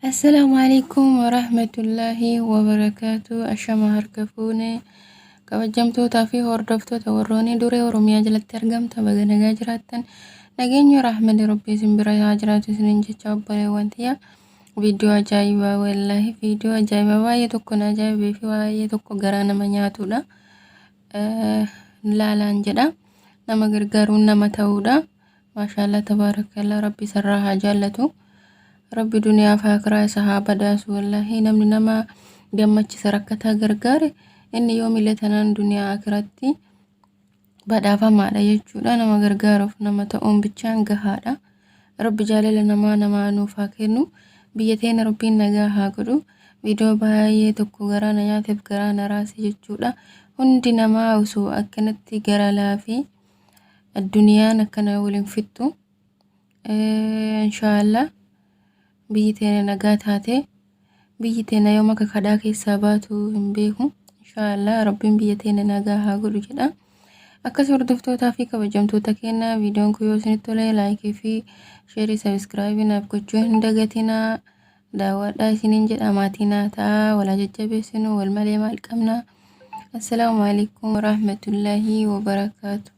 Assalaamu alaikum warahmatullaahi wabarakaatu. Ashama harka fuune kabajamtootaa fi hordoftoota warroonni duree Oromiyaa jalatti argamta baga nagaa jiraattan nageenyi rahmani rabbii isin bira haa jiraatu isiniin jecha obboleewwan tiyya. Viidiyoo ajaa'ibaa, wallaahi viidiyoo ajaa'ibaa baay'ee tokko na ajaa'ibee fi baay'ee tokko garaa nama nyaatudha. Laalaan jedha, nama gargaaruun nama ta'uudha. Maashaallah, tabaarakallah, rabbi isarraa haa jaallatu. Rabbi duniyaa fi akiraa isa haa badhaasu. Wallaahi namni nama gammachisa, rakkataa gargaare, inni yoomillee tanaan duniyaa akiratti badhaafamaadha jechuudha. Nama gargaaruuf nama ta'uun bichaan gahaadha. Rabbi jaalala namaa namaa nuuf haa kennu. Biyya teena rabbiin nagaa haa godhu. Viidiyoo baay'ee tokko garaa na nyaateef garaa na raase jechuudha. Hundi namaa osoo akkanatti gara laafee addunyaan akkana waliin fixxu. Inshaallah biyyi teena nagaa taate, biyyi teena yoom akka kadhaa keessaa baatu hin beeku. Inshaallah rabbiin biyya teena nagaa haa godhu jedha. Akkas hordoftootaa fi kabajamtoota keenya, viidiyoon kun yoo isinitti tole like fi share, subscribe naaf gochuu hin dagatinaa. Daawwadhaa isiniin jedha, maatii naa ta'a, walaa jajjabeessinu, wal malee maal qabna. Assalaamu alaikum warahmatullaahi wabarakaatu.